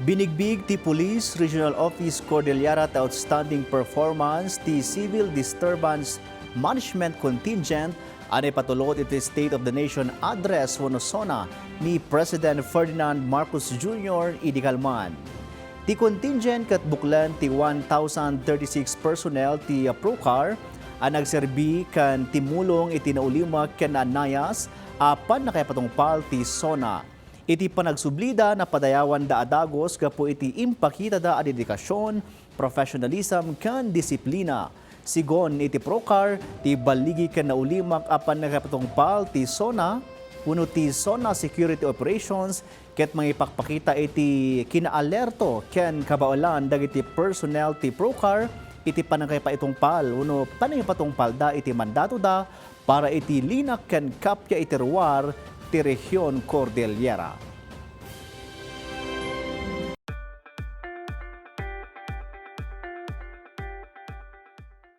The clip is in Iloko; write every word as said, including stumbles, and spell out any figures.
Binigbig ti Police Regional Office Cordillera ti outstanding performance ti Civil Disturbance Management Contingent a naipatulod iti State of the Nation Address wenno SONA ni President Ferdinand Marcos Junior idi kalman. Ti contingent ket buklen ti one thousand thirty-six personnel ti, uh, PROCAR a nagserbi ken timulong iti naulimek ken naannayas a pannakaipatungpal ti SONA. Iti panagsublida, napadayawanda a dagus gapu iti impakitada a dedikasyon, professionalism, ken disiplina. Sigun iti PROCAR, ti balligi ken naulimek a pannakaipatungpal ti SONA wenno ti SONA Security Operations ket mangipakpakita iti kinaalerto ken kabaelan dagiti personnel ti PROCAR iti pannakaipatungpal wenno pannakaipatungpalda iti mandatoda para iti linak ken kappia iti ruar ti Rehion Cordillera.